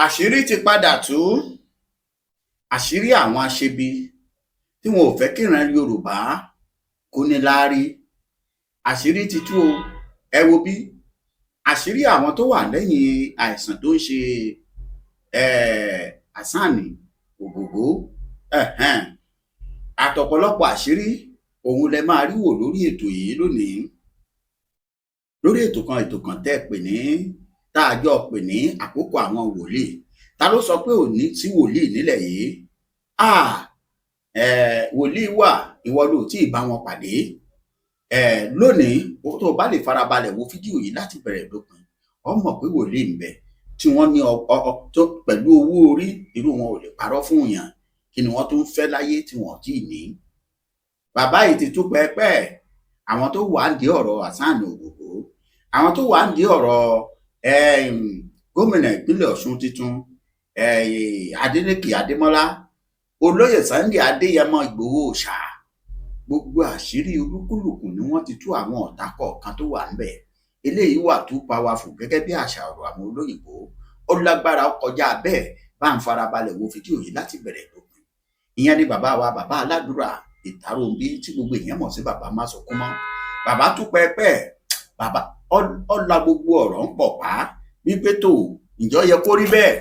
Àṣírí ti padà tú. Àṣírí àwọn aṣebi tí wọn ò fẹ́ kíran Yorùbá kó níláárí, àṣírí ti tú o. Ẹ wo bí àṣírí àwọn tó wà lẹ́yìn àìsàn tó ń ṣe Hasan Ògògó, àtọ̀pọ̀lọpọ̀ àṣírí òun lẹ máa rí wò lórí ètò yìí lónìí, lórí ètò kan, ètò kan tẹ́ ẹ pè ní, tá a jọ pè ní Àkókò Àwọn Wòlíì. Ta ló sọ pé òní sí wòlíì nílẹ̀ yìí? Wòlíì wà, ìwọ ló tí ì bá wọn pàdé. Lónìí, tó o bá lè farabalẹ̀ wo fídíò yìí láti bẹ̀rẹ̀ dópin, o mọ̀ pé wòlíì ń bẹ tí wọ́n ní ọ tó pẹ̀lú owó orí. Irú wọn ò lè parọ́ fún èèyàn. Kí ni wọ́n tún fẹ́ láyé tí wọ́n ò tí ì ní? Bàbá yìí ti tú pẹ́ẹ́pẹ́ àwọn tó wà ń di ọ̀rọ̀ Hasan Ògògó, àwọn tó wà ń di ọ̀rọ̀ gómìnà ìpínlẹ̀ Ọ̀ṣun tuntun, Adeleke Adémọ́lá, olóyè Sunday Adéyẹmọ Ìgbòho Òòṣà. Gbogbo àṣírí olúkúlùkù ni wọ́n ti tú, àwọn ọ̀tá kọ̀ọ̀kan tó wà ńbẹ̀. Eléyìí wà too powerful, gẹ́gẹ́ bí àṣà ọ̀rọ̀ àwọn olóyìnbó. Ó lágbára, ó kọjá bẹ́ẹ̀. Bá ń farabalẹ̀ wo fídíò yìí láti bẹ̀rẹ̀ dópin. Ìyẹn ni bàbá wa, Bàbá Aládùúrà Ìtàròǹbí, tí gbogbo èèyàn mọ̀ sí Bàbá Másunkúnmọ́. Bàbá tú pẹ́ẹ́pẹ́, bàbá ọ̀la gbogbo ọ̀rọ̀ ń pọ̀ pa wípé tó ǹjọ́ yẹ kó rí bẹ́ẹ̀,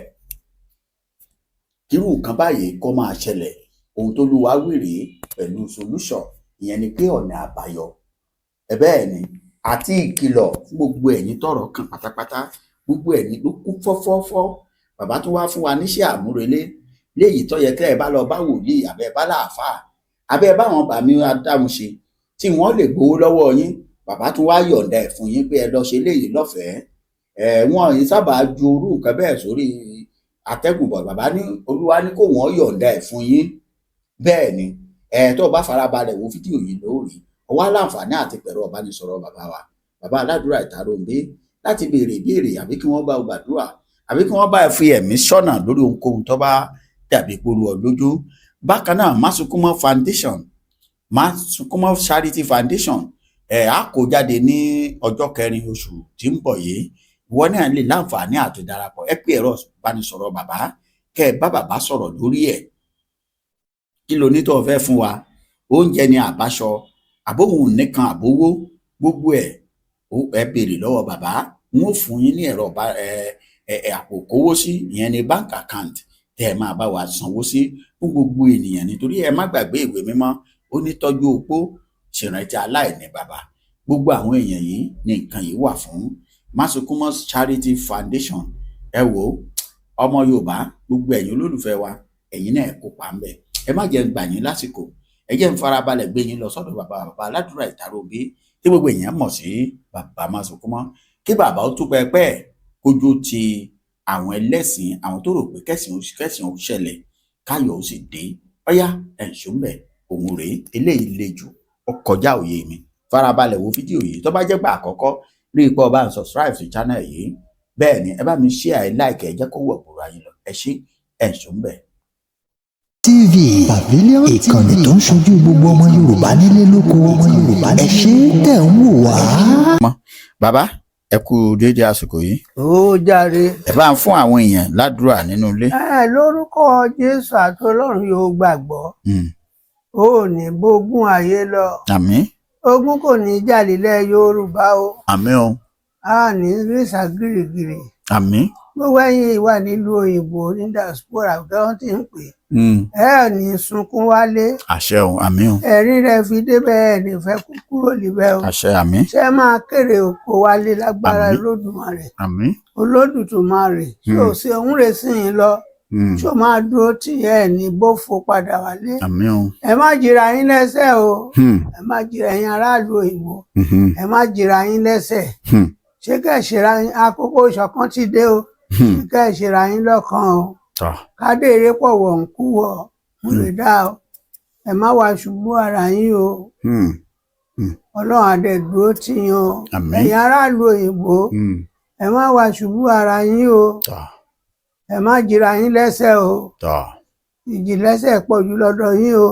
kírú nǹkan báyìí kó máa ṣẹlẹ̀. Ohun tó lúwa wí rèé pẹ̀lú solution, ìyẹn ni pé ọ̀nà àbáyọ. Ẹ bẹ́ẹ̀ ni, àti ìkìlọ̀ fún gbogbo ẹ̀yin tọ́rọ̀ kàn pátápátá. Gbogbo ẹ̀yin ló kún fọ́fọ́fọ́. Bàbá tó wá fún wa níṣẹ́ àmúrelé léyìí tó yẹ kẹ́ ẹ bá lọ bá wòlíì, àbẹ́ bá láàfáà, àbẹ́ báwọn bàmí adáhùn ṣe tí wọ́n lè gbowó lọ́wọ́ yín, bàbá tún wá yọ̀ǹda ẹ̀ fún yín pé ẹ lọ ṣe léyìí lọ́fẹ̀ẹ́. Ẹ wọ́n yìí sábà ju orú nǹkan bẹ́ẹ̀ sórí atẹ́gùn bọ̀. Bàbá ní Olúwa ní kó wọ́n yọ̀ǹda ẹ̀ fún yín. Bẹ́ẹ̀ ni, ẹ tó o bá farabalẹ̀ wo fídíò yìí lórí, o wá láǹfààní àti pẹ̀rọ ìbánisọ̀rọ̀ bàbá wa, Bàbá Aládùúrà Ìtàròǹbí, láti béèrè ìbéèrè, àbí kí wọ́n bá ọ gbàdúrà, àbí kí wọ́n bá ẹ fi ẹ̀mí sọ́nà lórí ohunkóhun tó bá dàbí polo ọ lójú. Bákan náà, Másunkúnmọ́ Foundation, Másunkúnmọ́ Charity Foundation, ẹ̀ á kó jáde ní ọjọ́ 4 oṣù tí ń bọ̀ yìí. Ìwọ náà lè láǹfààní àti darapọ̀. Ẹ pé ẹ̀rọ ìbánisọ̀rọ̀ bàbá, kẹ́ ẹ bá bàbá sọ̀rọ̀ lórí ẹ̀. Kí lo ní tó o fẹ́ fún wa? Oúnjẹ ni, àbáṣọ, àbóhùn nìkan, àbówó, gbogbo ẹ̀, ẹ béèrè lọ́wọ́ bàbá. Wọn ò fún yín ní ẹ̀rọ ẹ àpò kówó sí, ìyẹn ní bank account tẹ́ ẹ máa bá wa sanwó sí fún gbogbo ènìyàn. Nítorí ẹ má gbàgbé, ìwé mímọ́ ó ní tọ́jú opó, ṣèrántí aláìní bàbá. Gbogbo àwọn èèyàn yìí ní nǹkan yìí wà fún, Másunkúnmọ́ Charity Foundation. Ẹ wò ó, ọmọ Yorùbá, gbogbo ẹ̀yin olólùfẹ́ wa, ẹ̀yin náà kópa ń bẹ̀. Ẹ má jẹ́ ń gbà yín lásìkò. Ẹ jẹ́ ń farabalẹ̀ gbé yín lọ sọ́dọ̀ bàbá, Bàbá Aládùúrà Ìtàròǹbí, tí gbogbo èèyàn mọ̀ sí Bàbá Másunkúnmọ́, kí bàbá ó tú pẹpẹ kójú ti àwọn ẹlẹ́sìn, àwọn tó rò pé kẹsìn ó ṣẹlẹ̀, káyọ̀ ó sì dé. Ọyá, ẹ̀ ń ṣó ń bẹ̀. Òun rèé. Eléyìí le jù, ó kọjá òye mi. Farabalẹ̀ wo fídíò yìí. Tó bá jẹ́ pé àkọ́kọ́ rí i pé o bá ń subscribe sí channel yìí, bẹ́ẹ̀ ni, ẹ bá mi share, ẹ like, ẹ jẹ́ kó wọ̀ gbòòrò ayé lọ. Ẹ ṣé, ẹ̀ ń ṣó ń bẹ̀. TV Pavilion, ìkànnì tó ń ṣojú gbogbo ọmọ Yorùbá nílé lóko. Ọmọ Yorùbá, ẹ ṣé tẹ̀ ń wò wá. Bàbá, ẹ kú déédéé àsìkò yìí. Ó jàre. Ẹ bá ń fún àwọn èèyàn ládùúrà nínú ilé. Ẹ lórúkọ Jésù àti Ọlọ́run yóò gbàgbọ́. Ó ní bógún ayé lọ. Àmín. Ogun kò ní jà lílẹ̀ Yorùbá o. Àmín o. A ní rísà gírígírí. Àmín. Gbogbo ẹ̀yin wà nílùú òyìnbó, ní diaspora kí wọ́n ti ń pè é, ẹ ní sunkún wálé. Àṣẹ o, àmín o. Ẹ̀rín rẹ̀ fi débẹ̀, ẹ̀ ní fẹ́ kú kúrò níbẹ̀ o. Àṣẹ, àmín. Ṣé máa kéré oko wálé lágbára Àmín. Olódùmarè. Àmín. Olódùmarè ṣó ṣe òun rè sí yín lọ, ṣó máa dúró tì ẹ ní bófo padà wálé. Àmín o. Ẹ má jìra yín lẹ́sẹ̀ o. Ẹ má jìra, yín aráàlú òyìnbó, ẹ má jìra yín lẹ́sẹ̀. Ṣé kẹ́ ẹ ṣera yín? Àkókò ìṣọ̀kan ti dé o. Ṣé kẹ́ ẹ ṣera yín lọ́kàn o. Tọ́. Kádé eré pọ̀ wọ̀ ń kú wọ̀ ń lè dá o. Ẹ má wá ṣubú ara yín o. Ọlọ́run á dẹ̀ dúró tì yín o. Àmín. Ẹ̀yin aráàlú òyìnbó, ẹ má wá ṣubú ara yín o. Ẹ má jìra yín lẹ́sẹ̀ o. Ìjì lẹ́sẹ̀ pọ̀ jù lọ́dọ̀ yín o.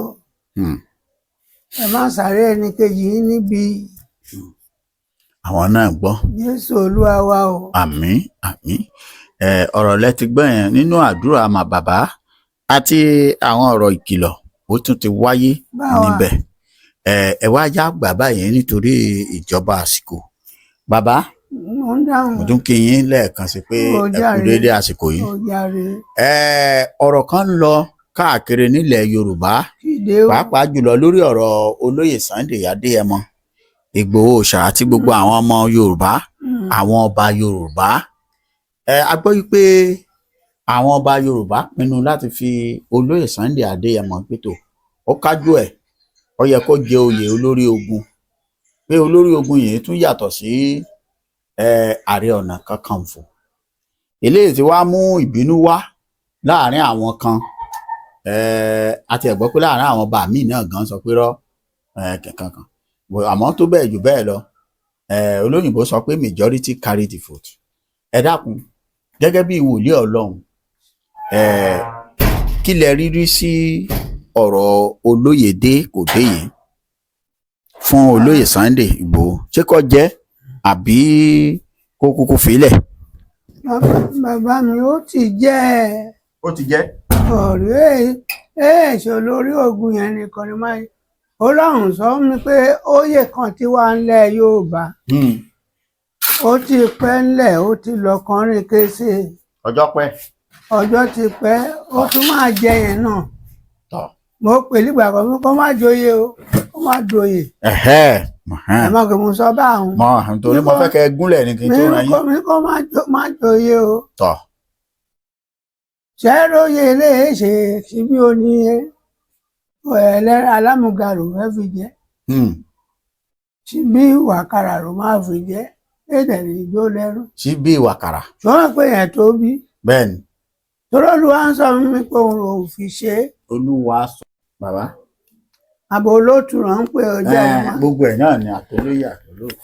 Ẹ má sáré ẹnì kejì yín níbi. Àwọn náà gbọ́. Jésù Olúwa wa o. Àmín, àmín. Ọ̀rọ̀ lẹ ti gbọ́ yẹn nínú àdúrà mà bàbá àti àwọn ọ̀rọ̀ ìkìlọ̀ ó tún ti wáyé Báwa. níbẹ̀. Ẹ wá já gbà báyìí nítorí ìjọba àsìkò. Bàbá, Mo ń dáhùn. mo tún kí yín lẹ́ẹ̀kan sí pé Ó ẹ kú jàre. déédéé àsìkò yìí. Ó jàre. Ọ̀rọ̀ kan ń lọ káàkiri nílẹ̀ Yorùbá, Kíde ó. pàápàá jùlọ lórí ọ̀rọ̀ olóyè Sunday Adéyẹmọ Ìgbòho Òòṣà àti gbogbo àwọn ọmọ Yorùbá, àwọn ọba Yorùbá. A gbọ́ wípé àwọn ọba Yorùbá pinnu láti fi olóyè Sunday Adéyẹmọ pẹ̀tọ́ ó kájú ẹ̀, ó yẹ kó jẹ oyè olórí ogun, pé olórí ogun yìí tún yàtọ̀ sí Ààrẹ Ọ̀nà Kakanfò. Eléyìí tí wàá mú ìbínú wá láàrin àwọn kan. Àti ẹ̀gbọ́n pé láàrin àwọn ọba míì náà gan sọ pé rọ́ kankan kan, àmọ́ tó bẹ́ẹ̀ jù bẹ́ẹ̀ lọ, olóyìnbó sọ pé majority carry the vote. Ẹ dákun, gẹ́gẹ́ bí wòlíì Ọlọ́run, kí lẹ rí rí sí ọ̀rọ̀ olóyèdè kò dé yìí fún olóyè Sunday Ìgbòho? Ṣé kó jẹ́ àbí kó kúkú filẹ̀? Bàbá mi, ó ti jẹ́ ẹ. Ó ti jẹ́. Ọ̀rẹ́ ẹ̀ ṣe olórí ogun yẹn nìkan ni máa Ọlọ́run sọ mí pé oyè kan tí wà ńlẹ̀ Yorùbá, ó ti pẹ́ ńlẹ̀, ó ti lọ kọrin kése. Ọjọ́ pẹ́. Ọjọ́ ti pẹ́, ó tún máa jẹ yẹn náà. Mo pè nígbà kan fún kó má joyè o, kó má joyè. Ẹ má kí mo sọ báwọn. Mọ nítorí mo fẹ́ kẹ́ ẹ gúnlẹ̀ ní kí n tó ràn yín. Mi kó má joyè o. Ṣẹ́róyè eléyìí ṣe síbí ó ní ẹlẹ́rìí alámùgarò fẹ́ fi jẹ́, síbí wàkàrà ló máa fi jẹ́ èdè ní ijó lẹ́rú. Sí bí ìwàkàrà. Ṣùgbọ́n pé yẹn tó bí. Bẹ́ẹ̀ni. Torí Olúwa ń sọ fún mi pé òun ò fi ṣe é. Olúwa sọ bàbá. Àbò olóòtú rán ń pè ọjọ́ ọmọ. Gbogbo ẹ̀ náà ni àtolóyè àtolóyè.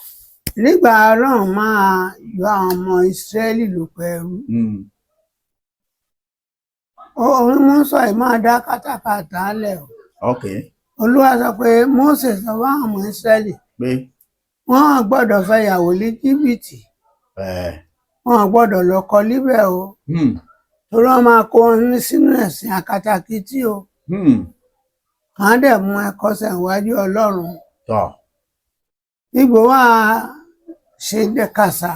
Nígbà Ọlọ́run máa yọ àwọn ọmọ Ísírẹ́lì lóko ẹrú, òun mú sọ ẹ̀ máa dá kátàkátà lẹ̀ o. Olúwa sọ pé Mósè sọ fún àwọn ọmọ Ísírẹ́lì pé wọ́n ò gbọ́dọ̀ fẹ́ yàwó ní Íjíbítì, wọ́n ò gbọ́dọ̀ lọ́kọ níbẹ̀ o, torí wọ́n máa kó wọn ní sínú ẹ̀sìn akatakítí o, kàn án dẹ̀ mú ẹkọsẹ̀ níwájú Ọlọ́run. Ìgbò wá ṣe kàṣà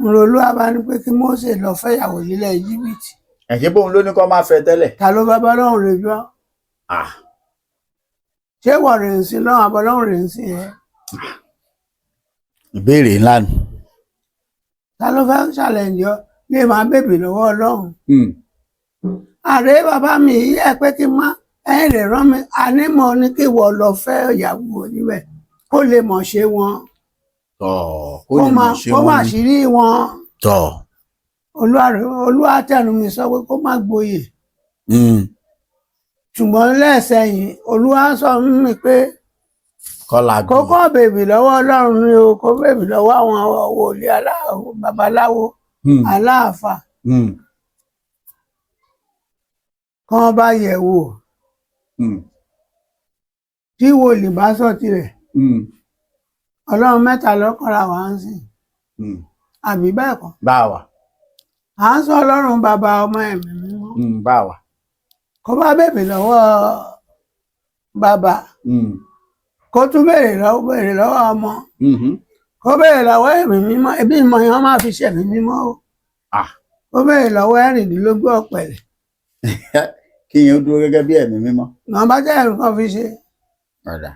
ńlọlúwa bá ní pé kí Mósè lọ fẹ́yàwó nílẹ̀ Íjíbítì. Ẹ̀ṣẹ̀ bóun ló ní kó máa fẹ́ tẹ́lẹ̀. Ta ló bá bọ́lọ́run rè jọ? Ṣé wọ́n rè ń sin lọ́wọ́ àbọ̀lọ́run rè ń sìn ẹ́? Ìbéèrè ńlá ni. Ta ló fẹ́ ṣàlẹ̀ǹjọ́ lè máa bèbè lọ́wọ́ Ọlọ́run? Ààrẹ bàbá mi yìí ẹ pé kí n má ẹ lè rán mi ànímọ̀ ní kí wọ́n lọ fẹ́ ìyàwó níbẹ̀ kó lè mọ̀ ṣe wọn, Kó lè mọ̀ ṣe kó má wọn ni. ṣírí wọn. Olúwa tẹnu mi sọ pé kó má gboyè, ṣùgbọ́n lẹ́sẹ̀yìn Olúwa sọ fún mi pé Kọ́lá kó kọ́ bèbè lọ́wọ́ Ọlọ́run ni o, kó bèbè lọ́wọ́ àwọn wòlíì aláwo, babaláwo, aláàfáà, kí wọ́n bá yẹ̀ wò. Tí wòlíì bá sọ tirẹ̀, Ọlọ́run mẹ́ta lọ́kànlá wà ń sìn, àbí bẹ́ẹ̀ kọ́? Bá wa. À ń sọ Ọlọ́run bàbá, ọmọ, ẹ̀mí mímọ́. Bá wa. Kó bá bèbè lọ́wọ́ bàbá, kó tún béèrè lọ́wọ́ ọmọ, kó béèrè lọ́wọ́ ẹ̀mí mímọ́. Ẹbí ìmọ̀ yẹn wọ́n máa fi ṣẹ̀mí mímọ́ o. Kó béèrè lọ́wọ́ 26 ọ̀pẹ̀lẹ̀. Kí yẹn ó dúró gẹ́gẹ́ bí ẹ̀mí mímọ́. Wọ́n bá jẹ́ ẹ̀rù kan fi ṣe. Ọ̀dà.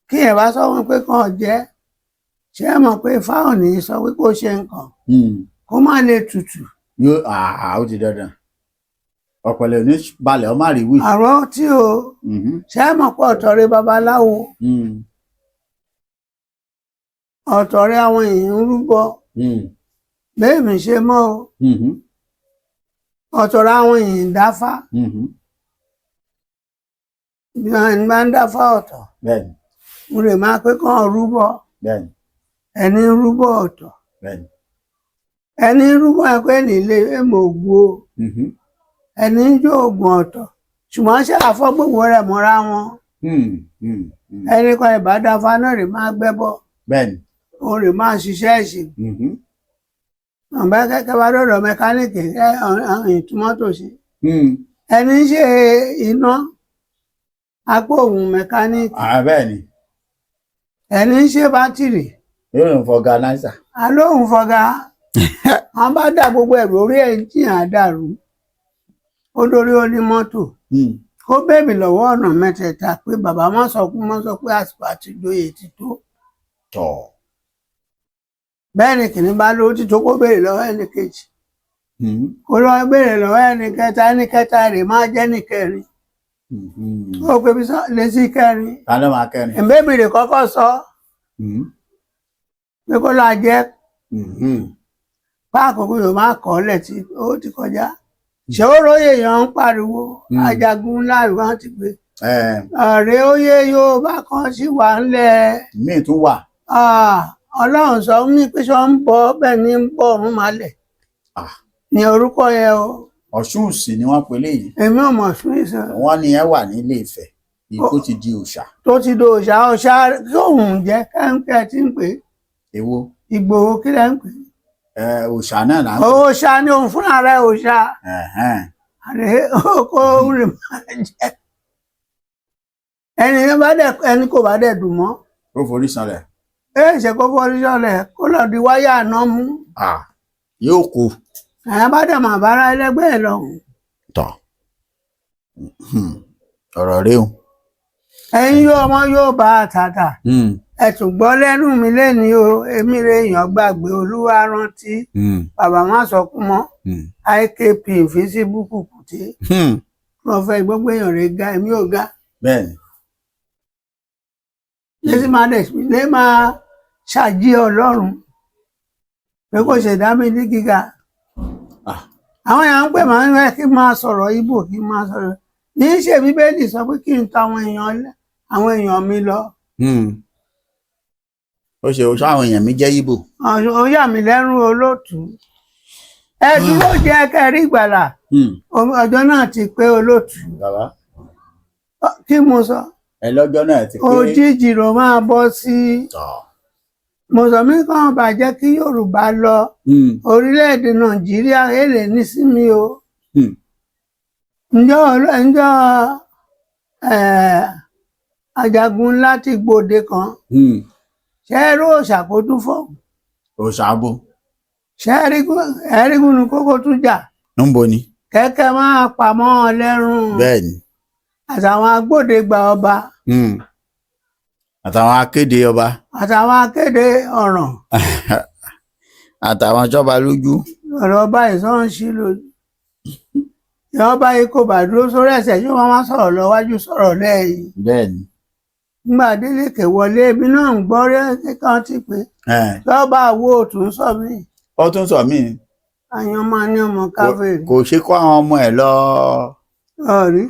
Kí ẹ̀ bá sọ wọn pé kàn jẹ́, ṣé ẹ mọ̀ pé fáwọn ní sọ pé kó ṣe nǹkan kó má lè tutù? Yóò àà, ó ti dandan, ọ̀pẹ̀lẹ̀ ò ní balẹ̀ ọ má rí wí. Àrọ́ tí o, ṣé ẹ mọ̀ pé ọ̀tọ̀rẹ́ babaláwo, ọ̀tọ̀rẹ́ àwọn èèyàn ń rúbọ, bẹ́ẹ̀ mi ṣe mọ́ o, ọ̀tọ̀rẹ́ àwọn èèyàn ń dáfá, bí wọ́n bá ń dáfá ọ̀tọ̀, mo lè máa pé kàn rúbọ, ẹni ń rúbọ ọ̀tọ̀, ẹni ń rúbọ ẹ pé nílé èmọ̀ ògùn o, ẹni ń jó oògùn ọ̀tọ̀, ṣùgbọ́n ṣé àfọ́gbogbo rẹ̀ mọ́ra wọn? Ẹni kan ìbádáfá náà rè máa gbẹ́bọ, òun rè máa ṣiṣẹ́ ìṣègùn. Ọ̀bẹ kẹ́kẹ́ bá dọ̀dọ̀ mẹkáníìkì ẹ ìtumọ́tò sí. Ẹni ń ṣe iná agbóhùn mẹkáníìkì. Bẹ́ẹ̀ ni. Ẹni ń ṣe bátìrì Yóò lòun fọgànáísà. Alóhùn fọgá. Wọn bá dà gbogbo ẹrù orí ẹnjìn àdàrú, ó dórí onímọ́tò. Ó bèbè lọ́wọ́ ọ̀nà mẹ́tẹ̀ẹ̀ta pé bàbá má sọ pé, má sọ pé àsìkò àtijọ́yè ti tó. Bẹ́ẹ̀ ni kìnìún bá lówó ti tó, kó béèrè lọ́wọ́ ẹnì kejì, kó lọ béèrè lọ́wọ́ ẹnì kẹta. Ẹnì kẹta rè má jẹ́ ní kẹrin. Ó pé bí létí kẹrin. Ta ló máa kẹrin? Ìbébèrè kọ́kọ́ sọ pé kó lọ jẹ́ páàkó yóò má kọ́ ọ́ lẹ̀ tí ó ti kọjá. Ṣé ó róye èèyàn ń pariwo? Ajagun ńlá ìwọ́n ti gbé ọ̀rẹ́ oyè Yorùbá kan sì wà ńlẹ̀. Míì tún wà. Ah, Ọlọ́run sọ mí pé sọ ń bọ bẹ́ẹ̀ ni ń bọ ọ̀run malẹ̀ ní orúkọ yẹn o. Ọ̀ṣun sì ni wọ́n pe léyìí. Èmi ò mọ̀ fún ìsọ. Wọ́n ní ẹ wà nílé Ifẹ̀ ikú ti di òòṣà. Tó ti do òòṣà, òòṣà tóun jẹ́ kẹ́ńkẹ́ tí ń pè é. Èwo? Ìgbòho, kí lẹ́ ń pè Ẹ, òòṣà náà là ń é? pè. Òòṣà ni òun fúnra rẹ̀, òòṣà. Àrẹ kó òun lè máa jẹ ẹni tó bá dẹ̀, ẹni kò bá dẹ̀ dùn mọ́. Ó forí sanlẹ̀. Ẹ ṣe kó forí sọlẹ̀, kó lọ di wáyà náà mú. Ah, yóò kú. Àyà bá dẹ̀ mà bára ẹlẹgbẹ́ ẹ̀ lọ́hùn. Tọ̀, ọ̀rọ̀ rèé o. Ẹ̀yin yóò ọmọ yóò bá a tàtà. Ẹ tún gbọ́ lẹ́nu mi lẹ́ni o, èmi rè èèyàn gbàgbé olúwa rántí. Bàbá má sọkún mọ́. IKP invisible kùkùté. Prọfẹ gbogbo èèyàn rè ga, èmi ò ga. Bẹ́ẹ̀ni. Lẹ́sìn máa dẹ̀ lè máa ṣàjí Ọlọ́run pé kò ṣẹ̀dá mi ní gíga. Àwọn èèyàn ń pè máa ń rẹ kí n máa sọ̀rọ̀ Ìgbò, kí n máa sọ̀rọ̀ ní í ṣe Bíbélì sọ pé kí n tọ̀ àwọn èèyàn mi lọ. Ó ṣe oṣù àwọn èèyàn mi jẹ́ Ìgbò. Ó yà mí lẹ́rù olóòtú, ẹ dúró jẹ́ kẹrí ìgbàlà. Ọjọ́ náà ti pé, olóòtú. Bàbá. Kí mo sọ? Ẹ lọ́jọ́ náà ti pé. Òjijì ló máa bọ́ sí. Mo sọ mí kàn bàjẹ́ kí Yorùbá lọ orílẹ̀-èdè Nàìjíríà èlé nísìmí o. Ǹjọ́ ajagun ńlá ti gbòde kan? Ṣé ẹ rí òòṣà kó tún fọ́? Òòṣà abo. Ṣé ẹ rí gúnnu kókó tún jà? Ń bo ni? Kẹ́kẹ́ máa pamọ́ ọ lẹ́rùn. Bẹ́ẹ̀ni. Àtàwọn agbódegbà ọba. Àtàwọn akéde ọba. Àtàwọn akéde ọ̀ràn. Àtàwọn ìjọba lójú. Ọ̀rọ̀ ọba ìsọ̀n sí lójú. Ìyá ọba yìí kò bá dúró sórí ẹsẹ̀, yóò máa sọ̀rọ̀ lọ́wájú, sọ̀rọ̀ lẹ́yìn. Bẹ́ẹ̀ni. Nígbà Adélékè wọlé, èmi náà ń gbọ́ rẹ́ kan ti pé lọ́ba àwo òtún sọ mí. Ó tún sọ mí. Àyàn máa ní ọmọ káfíìrì. Kò ṣe kó àwọn ọmọ ẹ̀ lọ. Ọ̀rí.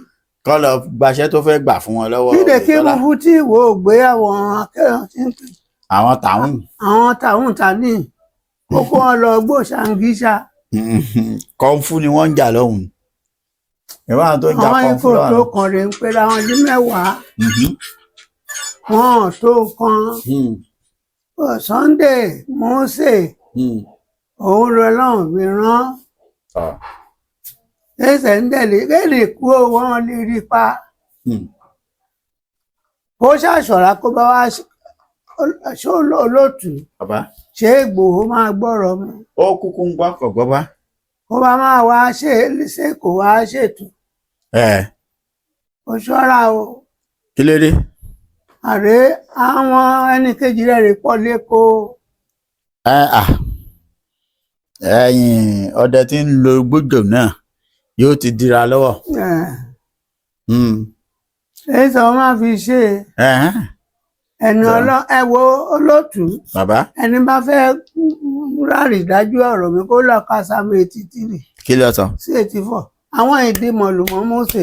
Kọ́ lọ gbaṣẹ́ tó fẹ́ gbà fún wọn lọ́wọ́. Kíde kí Oyètọ́lá. mo fún tí ìwò ògbé àwọn akẹ́kọ̀ọ́ tí ń pè. Àwọn tàwọn. Àwọn tàwọn tàní kókó wọn lọ gbó ṣàǹgíṣà. Kọ́ńfù ni wọ́n ń jà lọ́hùn. Ìwọ́n àwọn tó ń jà Àwọn kọ́ńfù ikọ̀ tó lọ́hùn. kàn rè ń pera wọn ní 10, wọn ò tó nǹkan. Sunday Mose òun lọ lọ́hùn fi rán. Ẹsẹ̀ ń tẹ̀lé kéde kú ó, wọ́n lè rí pa. Kó ṣàṣọ̀rá kó bá wá ṣó olóòtú. Bàbá. Ṣé Ìgbòho máa gbọ́rọ̀ mi? Ó kúkú ń gbọ́, kò gbọ́ bá. Kó bá máa wá ṣe ṣe kó wá ṣètò. Kó ṣọ́ra o. Kí ló dé? Àrẹ àwọn ẹnì kejì rẹ̀ rè pọ̀ lẹ́kọ̀ọ́. Ẹ à, ẹ̀yin ọdẹ tí ń lo gbójò náà yóò ti dira lọ́wọ́. Èyí sọ máa fi ṣe ẹni ọlọ. Ẹ wo olóòtú. Bàbá. Ẹni bá fẹ́ ráàlì dájú ọ̀rọ̀ mi, kó lọ ka Sáàmù 83 Kí ló sọ? sí 84, àwọn èdè mọ̀lùmọ́ Mósè,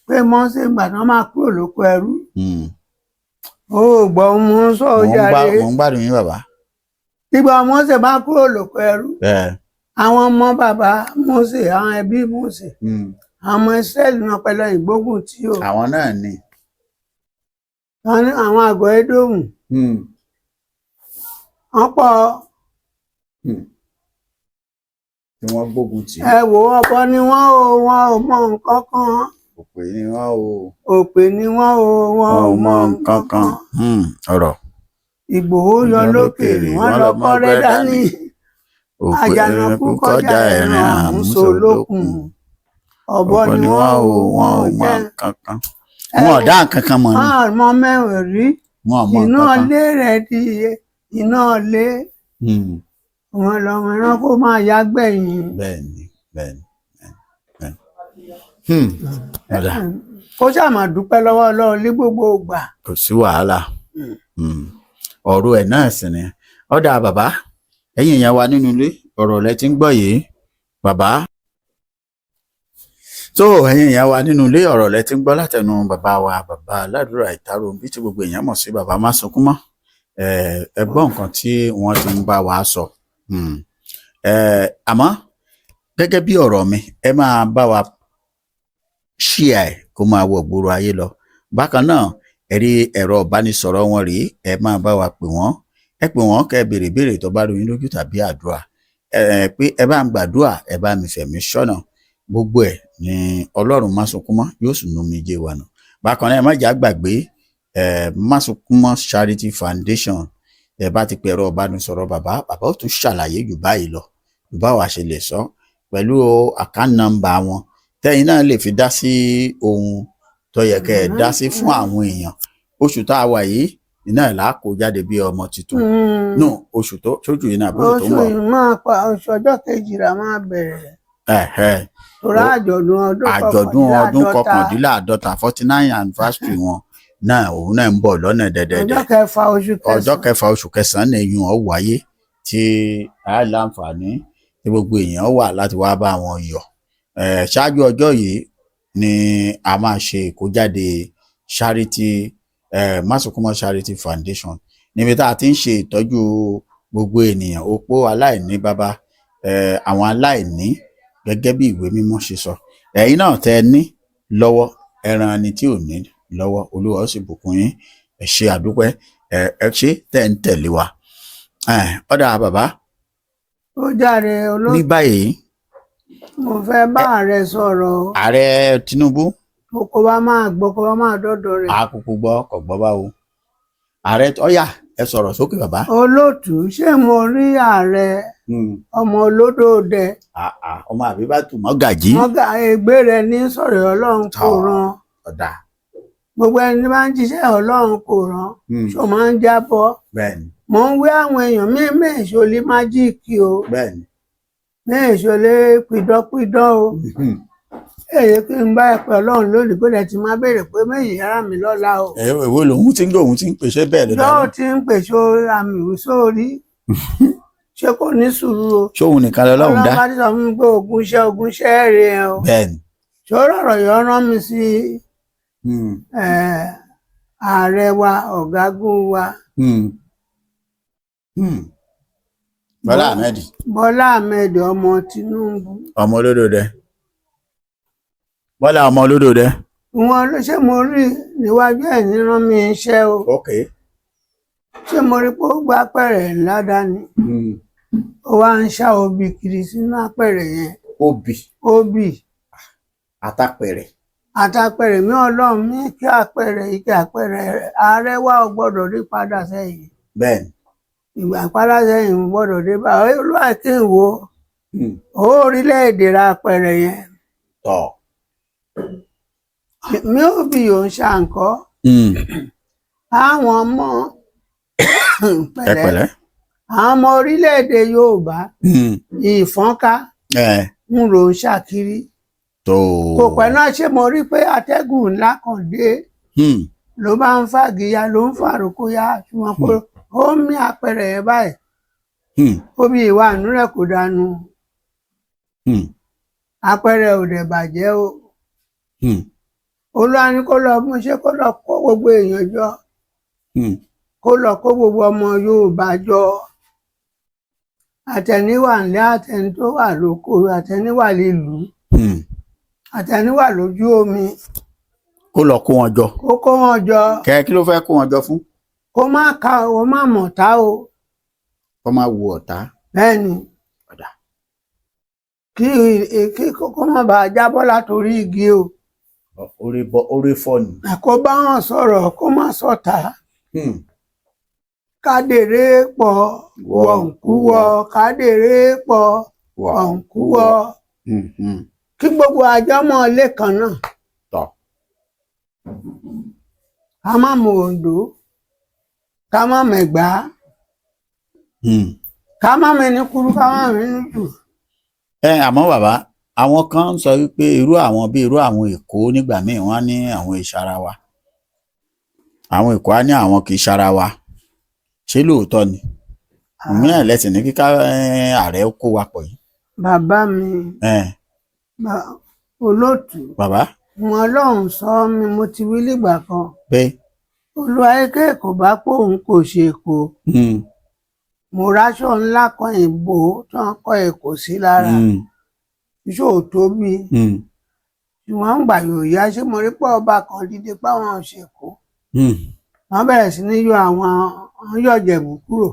pé Mósè gbà tán máa kúrò lóko ẹrú. Ó gbọ́ mú sọ. Mò ń Jàre. Mò ń gbádùn yín, bàbá. Ìgbà Mósè bá kúrò lóko ẹrú, àwọn ọmọ bàbá Mósè, àwọn ẹbí Mósè, àwọn ọmọ Ísírẹ́lì náà pẹ̀lú ìgbógun tí ó Àwọn náà ni. Wọ́n ní àwọn àgọ́ Édómù wọ́n pọ̀. Tí wọ́n gbógun tì í. Ẹ wò, ọ̀bọ ni wọ́n o, wọn ò mọ nǹkan kan. Òpè ni wọ́n o. Òpè ni wọ́n o, wọn ò mọ nǹkan kan. Ọ̀rọ̀. Ìgbòho yọ lókèrè, wọ́n lọ kọ́rẹ́ dání. Àjànàkú kọjá ẹ̀rìn àmúso lókun. Ọ̀bọ ni wọ́n o, wọn ò mọ jẹ́. Nǹkan kan. Wọn ò dá nǹkan kan mọ̀ ni. Wọn ò mọ mẹ́rin rí. Wọn ò mọ Iná nǹkan kan. ilé rẹ̀ di iná ilé. Wọn lọmọ ẹranko máa yá gbẹ̀yìn. Bẹ́ẹ̀ni, bẹ́ẹ̀ni, bẹ́ẹ̀ni. Hmm. Ọ̀dà. Kó ṣáà máa dúpẹ́ lọ́wọ́ Ọlọ́run ní gbogbo ìgbà. Kò sí wàhálà. Ọ̀rọ̀ ẹ̀ náà sì ni. Ọ̀dà bàbá, ẹ̀yin èèyàn wa nínú ilé, ọ̀rọ̀ lẹ ti ń gbọ́ yìí bàbá. Tó ẹ̀yin èèyàn wa nínú ilé, ọ̀rọ̀ lẹ ti ń gbọ́ látẹnu bàbá wa, bàbá aládùúrà Ìtàròǹbí, tí gbogbo èèyàn mọ̀ sí bàbá má sunkún mọ́. Ẹ gbọ́ nǹkan tí wọ́n ti ń bá wa sọ. Àmọ́ gẹ́gẹ́ bí ọ̀rọ̀ mi, ẹ máa bá wa ṣíà ẹ̀ kó máa wọ gbòòrò ayé lọ. Bákan náà, ẹ rí ẹ̀rọ ìbánisọ̀rọ̀ wọn rèé, ẹ máa bá wa pè wọ́n. Ẹ pè wọ́n kẹ́ ẹ béèrè béèrè tó bá rú yín lójú tàbí àdúrà, ẹ pé ẹ bá ń gbàdúrà, ẹ bá mi fẹ̀mí ṣọ́nà. Gbogbo ẹ̀ ní Ọlọ́run má sunkún mọ́ yóò sì nu omijé wa nù. Bákan náà, ẹ má jà gbàgbé ẹ má sunkún mọ́ Charity Foundation. Ẹ bá ti pe ẹ̀rọ ìbánisọ̀rọ̀ bàbá, bàbá ó tún ṣàlàyé jù báyìí lọ jù báwa ṣe lè sọ, pẹ̀lú account number wọn tẹ́yin náà lè fi dá sí ohun tó yẹ kẹ́ ẹ dá sí fún àwọn èèyàn. Oṣù tá a wà yìí iná ẹ̀ là á kó jáde bí ọmọ tuntun no oṣù tó sójú yìí náà bóṣù tó ń Oṣù bọ̀. yìí máa pa, oṣù ọjọ́ 12 máa bẹ̀rẹ̀. Torí àjọ̀dún ọdún Àjọ̀dún ọdún kọkàndínláàádọ́ta. 49, 49 anniversary wọn náà, òun náà ń bọ̀ lọ́nà dẹ̀dẹ̀dẹ̀. Ọjọ́ 6 oṣù Ọjọ́ kẹsàn-án. 6 oṣù kẹsàn-án ní eyín ọ̀ wáyé, tí a láǹfààní tí gbogbo èèyàn wà láti wá bá wọn yọ̀. Ṣáájú ọjọ́ yìí ni a máa ṣe ìkójáde charity Másunkúnmọ́ Charity Foundation, níbi tá a ti ń ṣe ìtọ́jú gbogbo ènìyàn, opó, aláìní bàbá, àwọn aláìní, gẹ́gẹ́ bí ìwé mímọ́ ṣe sọ. Ẹ̀yin náà tẹ́ ẹ ní lọ́wọ́, ẹran ẹni tí ò ní lọ́wọ́, Olúwa ó sì bùkún yín. Ẹ ṣé, àdúpẹ́. Ẹ ṣé tẹ́ ń tẹ̀lé wa. Ọ̀dà bàbá. Ó jáde Ní olóòtú. báyìí, Mo fẹ́ bá ààrẹ sọ̀rọ̀ o. Ààrẹ Tinubu. Kó bá máa gbọ́, kó bá máa dọ́dọ̀ rẹ̀. Àkókò gbọ́ kò gbọ́ báwo ààrẹ. Ọ̀yà, ẹ sọ̀rọ̀ sókè bàbá. Olóòtú, ṣé mo rí ààrẹ ọmọ olódòdẹ? Ah, ah, ọmọ Àbíbátù mọ́gàjí. Mọ́gà ẹgbẹ́ rẹ̀ ní sọ̀rọ̀ Ọlọ́run kò ràn. Ọ̀dà. Gbogbo ẹni bá ń jíṣẹ́ Ọlọ́run kò ràn, ṣó máa ń jábọ́. Bẹ́ẹ̀ni. Mò ń wí àwọn èèyàn mí mẹ́ẹ̀ṣọ́ lé magic o, mẹ́ẹ̀ṣọ́ lé pidánpidán o. Èyí kí n bá ẹ pẹ́ Ọlọ́run lónìí pé ẹ ti máa béèrè pé méjì yàrá mi lọ́la o. Ẹ èwo lòun ti ń gbé, òun ti ń pèsè bẹ́ẹ̀ ló Lọ́wọ́ dáná. tí ń pèsè àmì sórí, ṣé kò ní sùúrù o? Ṣóun nìkan lọ́lọ́run dá? Ọlọ́run bá ti sọ fún mi pé ogun iṣẹ́, ogun iṣẹ́ rẹ̀ o. Ṣòro ọ̀rọ̀ yìí rán mi sí ààrẹ wa, ọ̀gágun wa. Bọ́lá Ahmed. Bọ́lá Ahmed ọmọ Tinubu. Ọmọ olódò dẹ, Bọ́lá ọmọ olódò dẹ. Wọn ló ṣe mo rí níwájú ẹ̀ ní rán mi iṣẹ́ o. Ṣé mo rí pé ó gba apẹ̀rẹ̀ ńlá dání, ó wá ń ṣá obì kiri sínú apẹ̀rẹ̀ yẹn. Obì? Obì. Àtàpẹ̀rẹ̀. Àtàpẹ̀rẹ̀ mi, Ọlọ́run mi, kí apẹ̀rẹ̀ ike apẹ̀rẹ̀ ààrẹ wa ò gbọ́dọ̀ rí padà sẹ́yìn. Ìgbà padà sẹ́yìn ò gbọ́dọ̀ dé bá Olúwa kí n wo ó orílẹ̀-èdè ra apẹ̀rẹ̀ yẹn. Mi ò bí yòó ń ṣàǹkọ́ àwọn ọmọ Ẹ pẹ̀lẹ́ pẹ̀lẹ́. Àwọn ọmọ orílẹ̀-èdè Yorùbá ìfọ́nká ń rò ń ṣàkiri. Kò pẹ́ náà, ṣé mo rí pé atẹ́gùn ńlá kan dé, ló bá ń fàgìyà, ló ń fàrókóyà, ṣùgbọ́n kò ó ń mí apẹ̀rẹ̀ yẹn báyìí. Ó bí ìwà àánú rẹ̀ kò dànù. Apẹ̀rẹ̀ ò dẹ̀ bàjẹ́ o. Olúwa ní kó lọ mú, ṣé kó lọ kó gbogbo èèyàn jọ, kó lọ kó gbogbo ọmọ Yorùbá jọ, àtẹniwà ńlẹ, àtẹni tó wà lóko, àtẹniwà lílùú, àtẹniwà lójú omi. Kó lọ kó wọn jọ. Kó kó wọn jọ. Kẹ kí ló fẹ́ kó wọn jọ fún? Kó má ka, kó má mọ̀tá o. Kó má wo ọ̀tá. Bẹ́ẹ̀ ni. Ọ̀dà. Kí kókó má bàa jábọ́ látòrí igi o. Orí bọ orí fọ́ ni. Kó bá wọn sọ̀rọ̀, kó má sọ̀tà. Kádèrè pọ̀ wọ̀nkúwọ̀, kádèrè pọ̀ wọ̀nkúwọ̀. Kí gbogbo àjọmọ́ ilé kan náà. Tọ́. Ká má mú Oǹdó, ká má mẹ̀gbá, ká má mẹ́ni kúrú, ká má mẹ́ni jù. Ẹ àmọ́ bàbá, àwọn kan ń sọ wípé irú àwọn bíi irú àwọn Èkó nígbà míì, wọ́n á ní àwọn ìsara wa, àwọn Èkó á ní àwọn kì í sara wa. Ṣé lóòótọ́ ni? Òmíràn lẹ́sìn ní kíká ààrẹ kó wa pọ̀ yìí. Bàbá mi, olóòtú, Bàbá. Wọn Ọlọ́run sọ mi, mo ti wí nígbà kan. Pé Olúwaké kò bá pòun kò ṣe Èkó. Mo ráṣọ ńlá kan ìbò tó ń kọ Èkó sí lára. Iṣẹ́ ò tóbi. Ṣùgbọ́n gbà yóò yá, ṣé mo rí pé ọba kan dídé páwọn ṣèkó. Wọ́n bẹ̀rẹ̀ sí ní yọ àwọn, wọ́n yọ Ìjẹ̀bú kúrò,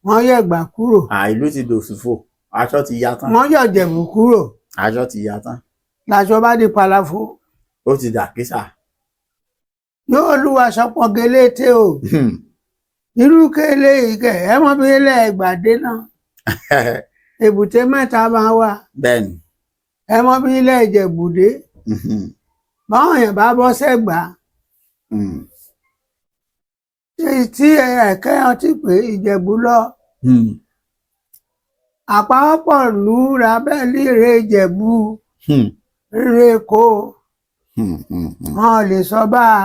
wọ́n yọ Ẹ̀gbá kúrò. Ìlú ti dòfìfo, aṣọ ti ya tán. Wọ́n yọ Ìjẹ̀bú kúrò. Aṣọ ti ya tán. Làṣọ bá di palafo. Ó ti dà kísà. Yóò olúwa sọpọ̀ gelété o. Irú kélé ìkẹ ẹ mọ bí ilẹ̀ Ẹ̀gbá dé náà, èbúté mẹ́ta máa wà. Bẹ́ẹ̀ni. Ẹ mọ bí ilẹ̀ Ìjẹ̀bú dé. Báwọn èèyàn bá bọ́ sẹ́gbàá, tí ẹ̀kẹ́ ọtí pé Ìjẹ̀bú lọ, àpapọ̀ lù rábẹ́lì rè Ìjẹ̀bú, rè Èkó. Wọn ò lè sọ bá a.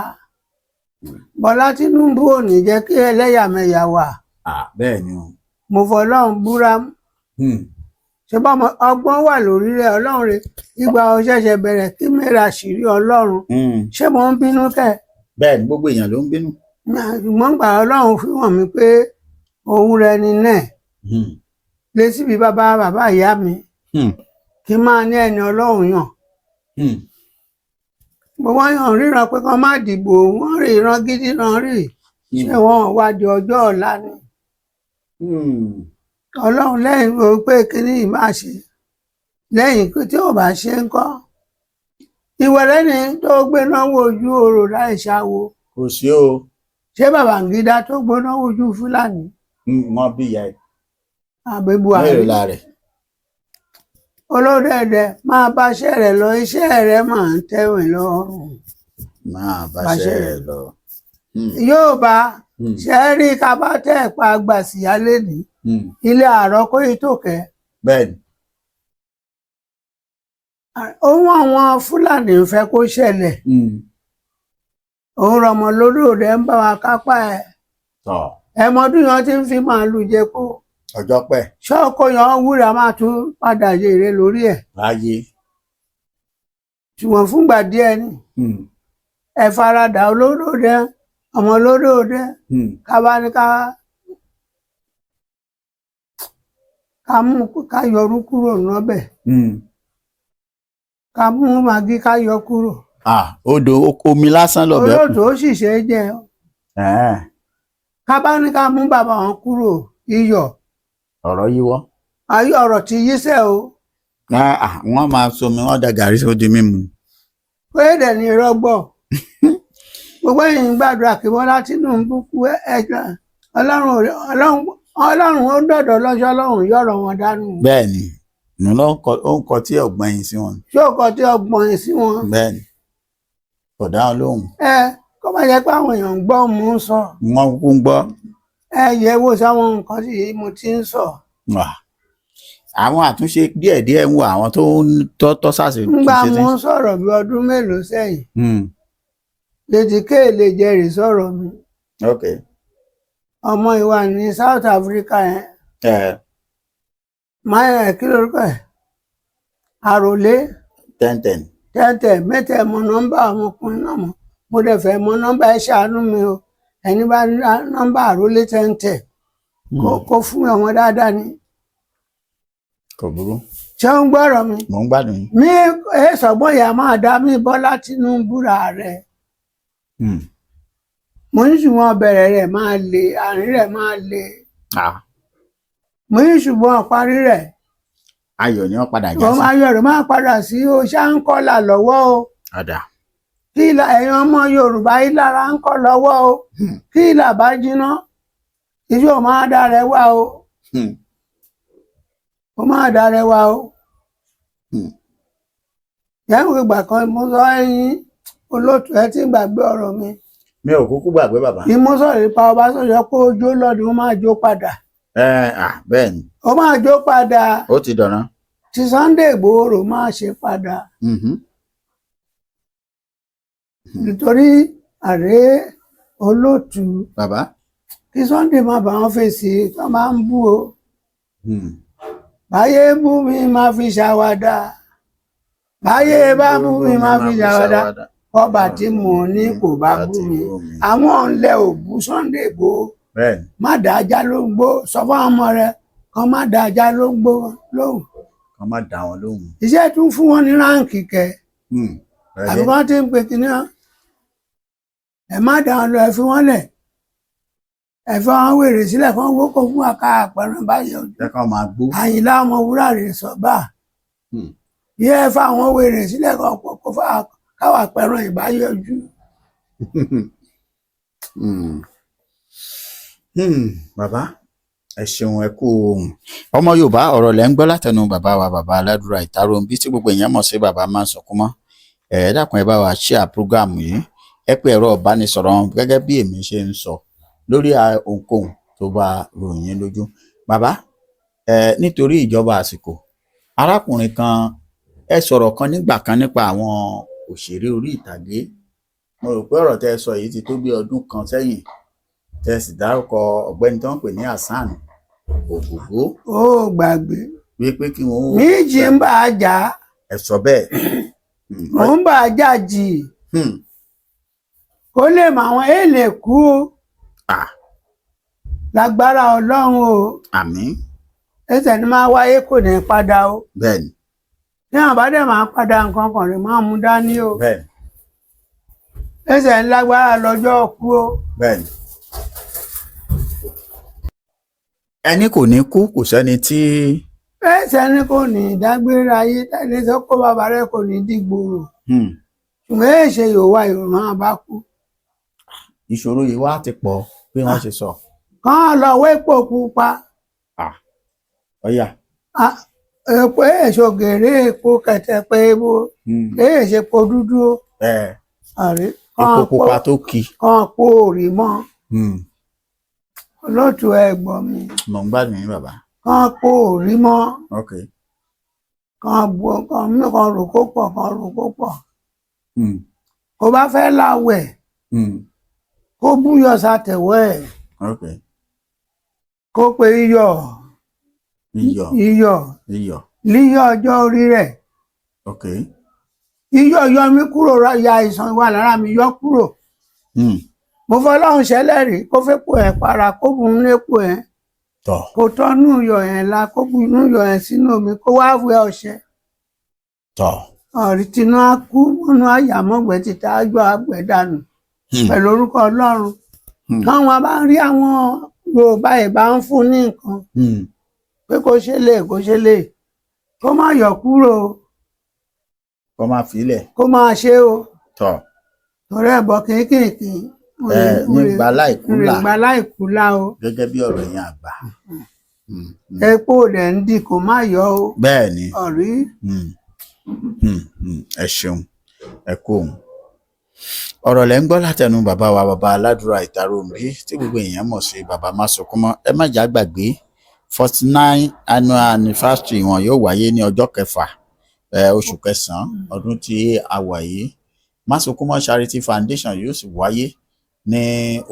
Bọ́lá Tinubu ò ní jẹ́ kí ẹlẹ́yàmẹ̀yà wà. Bẹ́ẹ̀ ni o. Mo fọlọ́run búra. Ṣé bá ọgbọ́n wà lórí rẹ̀, Ọlọ́run rẹ̀ ìgbà ó ṣẹ̀ṣẹ̀ bẹ̀rẹ̀ kí mẹ́ra ṣìírí Ọlọ́run. Ṣé mo ń bínú kẹ́? Bẹ́ẹ̀ ni, gbogbo èèyàn ló ń bínú. Ṣùgbọ́n gbà Ọlọ́run fi hàn mí pé òun rẹ ni náà létí bí bàbá bàbá ìyá mi, kí n máa ní ẹni Ọlọ́run yàn. Gbogbo wọn yàn ríran pé kán má dìbò, wọn rí ìran gidi náà rí. Ṣé wọn wádìí ọjọ́ ọ̀la ni? Ọlọ́run lẹ́yìn pé kíní yìí máa ṣe lẹ́yìn tí ò bá ṣe ń kọ́ ìwẹ̀rẹ́ ni tó gbéná wojú orò láì ṣàwo. Kò sí o. Ṣé Babangida tó gbéná wojú Fúlàní? Wọn bí ìyá ẹ. Àbí Buhari? Mélòó la rẹ. Olódẹ̀dẹ̀ máa báṣẹ́ rẹ̀ lọ, iṣẹ́ rẹ̀ máa ń tẹ̀wé lọ́rùn. Máa báṣẹ́ rẹ lọ. Yóò bá ṣe é rí ká bá tẹ̀ pa gbàsíyá lẹ́nìí, ilé àárọ̀ kó tó kẹ́. Bẹ́ẹ̀ni. Ohun àwọn Fúlàní ń fẹ́ kó ṣẹlẹ̀, òun rọmọ lódò rẹ̀ ń bá wa kápá ẹ̀. Ẹmọdún yẹn ti ń fi màálù jẹ kó. Ọjọ́ pẹ́. Ṣọ́ọ̀kọ yẹn wúrà máa tún padà jèrè lórí ẹ̀. Láyé. Ṣùgbọ́n fúngbà díẹ̀ ni ẹ faradà olódò dẹ, ọmọ olódò dẹ, ká bá ní ká ká mú ká yọrú kúrò lọ́bẹ̀, ká mú màgí ká yọ kúrò. Odò omi lásán lọbẹ kù. Olóòtú ó sì ṣe é jẹ. Ká bá ní ká mú bàbá wọn kúrò, iyọ̀. Ọ̀rọ̀ yíwọ́. Ayé ọ̀rọ̀ ti yíṣẹ́ o. Wọ́n máa somi, wọ́n da gàrí sódi mímu. Pé dẹ̀ ní rọ́gbọ̀ gbogbo ẹ̀yin gbàdúrà kí Bọ́lá Tinubu kú ẹ. Ọlọ́run ó dọ̀dọ̀ lọ́sọ́, Ọlọ́run yọ̀rọ̀ wọn dánú. Bẹ́ẹ̀ni, ó ń kọ tí ọgbọ́n yìí sí wọn. Ṣé ó kọ tí ọgbọ́n yìí sí wọn? Bẹ́ẹ̀ni, kò dáhùn lóhùn. Ẹ kó má jẹ́ pé àwọn èèyàn ń gbọ́ mò ń sọ. Wọ́n kúkú ń gbọ́. Ẹ yẹ wo sáwọn nǹkan tí mo ti ń sọ. Àwọn àtúnṣe díẹ̀díẹ̀ ń wọ àwọn tó ń tọ́ sàṣe. Ńgbà mo ń sọ̀rọ̀ bí ọdún mélòó sẹ́yìn, létí kéèlè jẹ́rìí sọ̀rọ̀ mi. Ọmọ ìwà ní South Africa yẹn. Máyà kí lórúkọ ẹ̀? Àròlé. Tẹ́ntẹ́n. Tẹ́ntẹ́n mẹ́tẹ̀ mọ nọ́mbà ọmọkùnrin náà mọ́. Mo dẹ̀ fẹ́ mọ nọ́mbà ẹ̀, ṣàánú mi o. Ẹni bá ní nọ́mbà àròlé tẹ́ntẹ́n kó fún ọmọ dáadáa ni. Kò burú. Ṣé ń gbọ́rọ̀ mi? Mò ń gbádùn yín. Mi ẹ sọ̀gbọ́n ìyá máa dá mi Bọ́lá Tinubu ra rẹ̀. Mo ní ṣùgbọ́n bẹ̀rẹ̀ rẹ̀ máa le, àárín rẹ̀ máa le. Mo ní ṣùgbọ́n parí rẹ̀ Ayọ̀ ni wọ́n padà já Wọ́n sí. Ayọ̀ rẹ̀ máa padà sí o, ṣá ń kọ́là lọ́wọ́ o. Ọ̀dà. Kí ìlà ẹ̀yin ọmọ Yorùbá yìí lára ń kọ́ lọ́wọ́ o. Kí ìlà bá jiná, ijó máa dára wá o. Ó máa dára wá o. Yẹ́n ìgbà kan mo sọ ẹ̀yin olóòtú, ẹ ti gbàgbé ọ̀rọ̀ mi. Mi ò kúkú gbàgbé, bàbá. Ni mo sọ̀rọ̀ nípa Ọbásanjọ́ pé ó jó lọ́dún, ó máa jó padà. Ẹ à, bẹ́ẹ̀ ni. Ó máa jó padà. Ó ti dọ̀ràn. Tí Sunday Igboho máa ṣe padà. Nítorí àrẹ olóòtú, Bàbá. kí Sunday má bá wọn fèsì tó máa ń bú o. Báyé bú mi, máa fi ṣàwàdà. Báyé bá bú mi, máa fi ṣàwàdà. Ọba tí mò ń ní kò bá bú mi, àwọn ọ̀nlẹ̀ ò bú Sunday Igboho. Bẹ́ẹ̀ ni. Má dá ajá ló ń gbó, sọ fún àwọn ọmọ rẹ kàn má dá ajá ló ń gbó lóhùn. Kàn má dá wọn lóhùn. Iṣẹ́ tún fún wọn ní rank kẹ. Àbí wọ́n ti ń pè kíní hàn, ẹ má dá wọn lọ, ẹ fi wọn lẹ̀, ẹ fi wọn wèrè sílẹ̀ fún owó kó fún wa ká àpẹẹrẹ báyìí ojú. Jẹ́ kàn máa gbó. Àyìnlá ọmọ wúrà rè sọ bá yẹ ẹ fa àwọn wèrè sílẹ̀ kan kó fà káwà pẹ̀rọ ìbáyọjú. Bàbá, ẹ ṣeun, ẹ kú ohun. Ọmọ Yorùbá, ọ̀rọ̀ lẹ́ ń gbọ́ látẹnu bàbá wa, bàbá Aládùúrà Ìtàròǹbí, tí gbogbo èèyàn mọ̀ sí bàbá máa ń sọkún mọ́. Ẹ dákun, ẹ bá wa share program yìí, ẹ pé ẹ̀rọ ìbánisọ̀rọ̀ wọn gẹ́gẹ́ bí èmi ṣe ń sọ lórí ohunkóhun tó bá ròyìn lójú. Bàbá ẹ, nítorí ìjọba àsìkò, arákùnrin kan, ẹ sọ̀rọ̀ kan nígbà kan nípa àwọn òṣèré orí ìtàgé. Mo rò pé ọ̀rọ̀ tẹ́ ẹ sọ yìí ti tó bí ọdún kan sẹ́yìn, tẹ́ ẹ sì dárúkọ ọ̀gbẹ́ni tó ń pè ní Hasan Ògògó. Ó gbàgbé. Wípé kí wọ́n Méjì ń bá a jà. Ẹ sọ bẹ́ẹ̀. Mò ń bá a jà jì. Kó lè mọ àwọn èèlè kú o. Lágbára Ọlọ́run o. Àmín. Ẹsẹ̀ ni máa wáyé, kò ní padà o. Bẹ́ẹ̀ni. Ní àwọn bá dẹ̀ máa padà, nǹkan kan rẹ̀ máa mú dání o. Bẹ́ẹ̀ni. Ẹsẹ̀ ń lágbára lọ́jọ́ kú o. Bẹ́ẹ̀ni. Ẹni kò ní kú, kò sẹ́ni tí. Ẹsẹ̀ ni kò ní dágbére ayé tẹ́lẹ̀ sọ pé bàbá rẹ̀ kò ní dìgbòrò. Ṣùgbọ́n èṣe yóò wá ìrònú bá kú. Ìṣòro yìí wá ti pọ̀ bí wọ́n ṣe sọ. Kán lọ wépo pupa. Ọ̀yà. Epo èso gèrè, epo kẹtẹpẹ, epo èṣe epo dúdú o. Àrí Epo pupa tó ki. Kán kó òrì mọ́. Olóòtú, ẹ̀gbọ́n mi. Mò ń gbádùn yín, bàbá. Kán kó òrì mọ́. Ok. Kán bu kán mú, kán rò kó pọ̀, kán rò kó pọ̀. Kó bá fẹ́ láwẹ̀, kó búyọ̀ sàtẹ̀wọ́ ẹ̀. Kó pe iyọ̀. Iyọ̀. Iyọ̀. Iyọ̀. Líyọ̀ ọjọ́ orí rẹ̀. Iyọ̀ yọ mí kúrò, ya àìsàn wà lára mi, yọ kúrò. Mo fọlọ́run ṣẹlẹ́rìí, kó fẹ́pọ̀ ẹ̀ para, kó bu nípò ẹ̀. Kó tọ́nú iyọ̀ yẹn la, kó bu inú iyọ̀ yẹn sínú omi, kó wá wẹ ọṣẹ. Ọ̀rí tinú á kú mọ́nú àyàmọ́gbẹ́ títa ájọ àgbẹ̀ dànù. Pẹ̀lú orúkọ Ọlọ́run. Káwọn bá ń rí àwọn Yorùbá ẹ̀ bá ń fún ní nǹkan pé kó ṣe lè, kó ṣe lè, kó má yọ kúrò o. Kó má filẹ̀. Kó máa ṣe o. Torí ẹ̀bọ kéékèèké. Ẹ nígbà láìkú là. Nígbà láìkú là o. Gẹ́gẹ́ bí ọ̀rọ̀ yẹn àgbà. Epo rẹ̀ ń dì, kó má yọ o. Bẹ́ẹ̀ ni. Ọ̀rí. Ẹ ṣeun, ẹ kú òun. Ọ̀rọ̀ lẹ́ ń gbọ́ látẹnu bàbá wa, bàbá Aládùúrà Ìtàròǹbí, tí gbogbo èèyàn mọ̀ sí bàbá Másunkúnmọ́. Ẹ má jà gbàgbé, 49 annual anniversary wọn yóò wáyé ní ọjọ́ kẹfà oṣù kẹsàn-án ọdún tí a wà yìí. Másunkúnmọ́ Charity Foundation yóò sì wáyé ní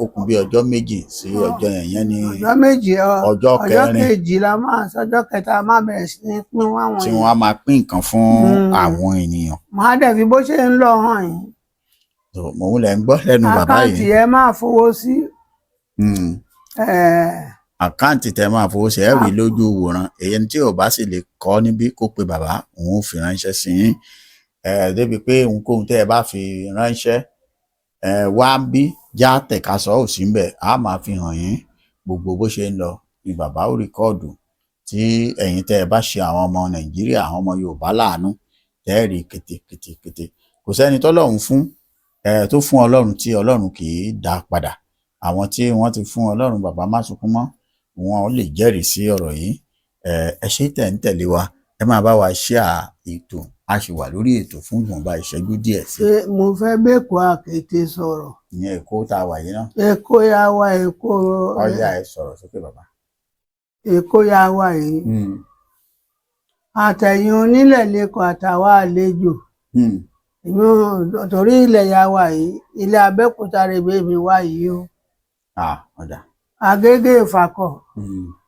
okùn bí ọjọ́ 2 sí ọjọ́ yẹn, yẹn ní ọjọ́ 2 ọjọ́ ọjọ́ kẹrin. Kejì la máa sọjọ́ kẹta máa bẹ̀rẹ̀ sí ní pín wáwọn tí yẹn. wọ́n á máa pín nǹkan fún àwọn ènìyàn. Màá dẹ̀ fi bó ṣe ń lọ hàn yín. So, mò ń lẹ̀ ń gbọ́ lẹ́nu bàbá Àkáǹtì yìí. ẹ máa fowó sí. Àkáǹtì tẹ máa fowó sí, ẹ rí lójú wòran. Èyí tí ò bá sì lè kọ́ níbí, kó pe bàbá, òun ò fi ránṣẹ́ sí yín. Débi pé ohunkóhun tẹ́ ẹ bá fi ránṣẹ́, ẹ wá ń bí já tẹ̀ka sọ ò sí ń bẹ̀, á máa fi hàn yín gbogbo bó ṣe ń lọ ni bàbá ó record. Tí ẹ̀yin tẹ́ ẹ bá ṣe àwọn ọmọ Nàìjíríà, àwọn ọmọ Yorùbá láàánú, tẹ́ ẹ rí kété kété kété. Kò sẹ́ni tọ́lọ́run fún ẹ tó fún Ọlọ́run tí Ọlọ́run kì í dá padà. Àwọn tí wọ́n ti fún Ọlọ́run bàbá Másunkúnmọ́, wọn lè jẹ́rìí sí ọ̀rọ̀ yìí. Ẹ ṣé tẹ̀ ń tẹ̀lé wa, ẹ máa bá wa share ètò. A sì wà lórí ètò fún ìwọ̀nba ìṣẹ́jú díẹ̀ sí. Ṣé mo fẹ́ bẹ́ẹ̀kọ́ àkété sọ̀rọ̀? Ìyẹn Èkó tá a wà yìí náà. Èkó ya wa, Èkó. Ọyá, ẹ sọ̀rọ̀ sókè, bàbá. Èkó ya wa yìí, àtẹ̀yìn onílẹ̀ lẹ́kọ̀ọ́ àtàwọn àlejò. Èmi ò torí ilẹ̀ ya wa yìí, ilẹ̀ Abẹ́òkúta rèébé mi wá yìí o. Ah, ọ̀dà. Agége Ìfàkọ̀,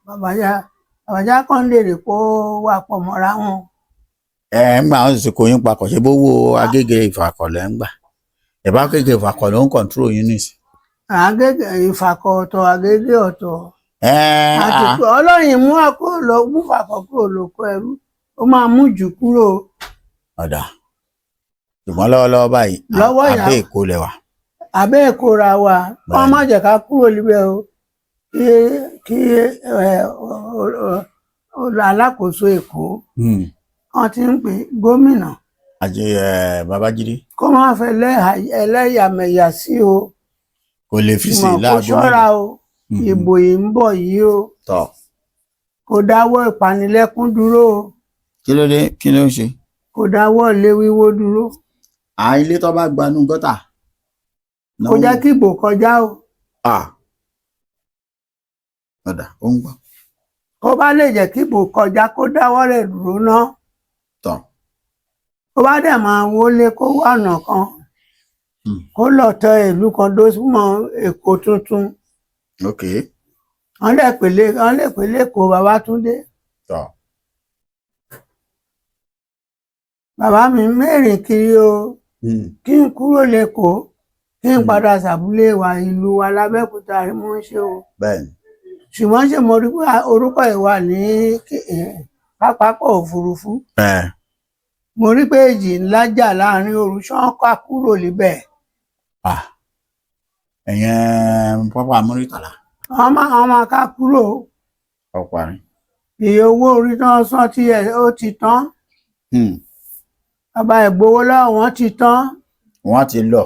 bàbá kan lè rè kó wà pọ̀ mọ́ra wọn. Ẹ ń gbà wọn sì kó yín papọ̀, ṣe bówó Agége Ìfàkọ̀ lẹ́ ń gbà? Ẹ bá Agége Ìfàkọ̀ ló ń control yín nìsín. Agége Ìfàkọ̀ ọ̀tọ̀, Agége ọ̀tọ̀. Ẹ Àti pé Ọlọ́run mú àkó lọ mú Ìfàkọ̀ kúrò lóko ẹrú, ó máa mú jù kúrò. Ọ̀dà, ṣùgbọ́n lọ́wọ́lọ́wọ́ báyìí, Lọ́wọ́ ìyá- abẹ́ Èkó lẹ wà. Abẹ́ Èkó ra wa, wọ́n má jẹ́ ká kúrò níbẹ̀ o. Kí alákòóso Èkó, wọ́n ti ń pè gómìnà, Àti Babájídé. Kó má fẹ́ ẹlẹ́yàmẹ̀yà sí o. Kò lè fi sí Ṣùgbọ́n kó láago ṣọ́ra o, ìbò yìí ń bọ̀ yìí o. Tọ́. Kó dáwọ́ ìpanilẹ́kún dúró o. Kí ló dé? Kí ló ń ṣe? Kó dáwọ́ ilé wíwó dúró. À, ilé tó bá gbanú gọ́tà. Kó jẹ́ kí ìbò kọjá o. Ọ̀dà, ó ń gbọ́. Kó bá lè jẹ́ kí ìbò kọjá, kó dáwọ́ rẹ̀ dúró ná. Tọ́. Kó bá dẹ̀ máa wọlé, kó wá ọ̀nà kan, kó lọ tẹ ìlú kan dó mọ́ Èkó tuntun. Wọ́n lè pèlè Èkó Babátúndé. Tọ́. Bàbá mi mẹ́rin kiri o, kí n kúrò lẹ́kọ̀ọ́, kí n padà sàbúlé wa, ìlú wa lábẹ́òkúta rí mú ṣe o. Bẹ́ẹ̀ni. Ṣùgbọ́n ṣe mo rí pé orúkọ ẹ̀ wà ní pápákọ̀ òfurufú. Mo rí pé èjì ńlá jà láàrin òru, ṣán ká kúrò níbẹ̀. Ah, ẹ̀yẹn pápá Múrítàlá. Wọ́n máa ká kúrò. Ọ̀parí. Iye owó orí tán san tí ẹ̀ ó ti tán. Bàbá ìgbowó lọ́wọ́ wọn ti tán. Wọ́n ti lọ.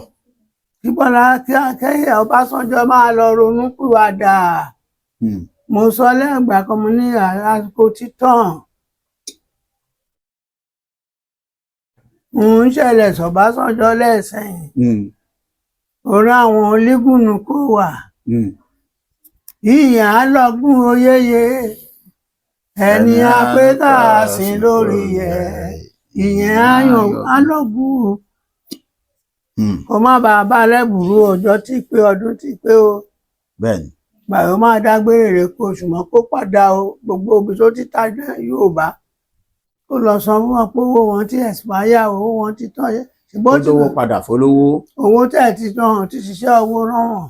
Kí Bọ́lá kẹ́yìn Ọbásanjọ́ máa lọ ronú pìwàdà. Mo sọ lẹ́gbàá kan, mo ní àsìkò títàn ń ṣẹlẹ̀ sọ̀básanjọ́ lẹ́sẹ̀yìn. Orí àwọn olígùnù kò wà. Ìyàn á lọ́gùn oyeye ẹni apẹ́ tá a sìn lórí ẹ̀, ìyẹn á lọ́gùn. Kó má bàa bá lẹ́bùrú ọjọ́ tí pé ọdún tí pé o. Gbàgbé máa dágbére rẹ̀ kó, ṣùgbọ́n kó padà o. Gbogbo ibi tó ti tajà Yorùbá, kó lọ san fún wọn pé owó wọn ti expire, owó wọn ti tán, ṣùgbọ́n Ó dówó padà fólówó. Owó tẹ̀ ti tán, ti ṣiṣẹ́ owó rán wọn.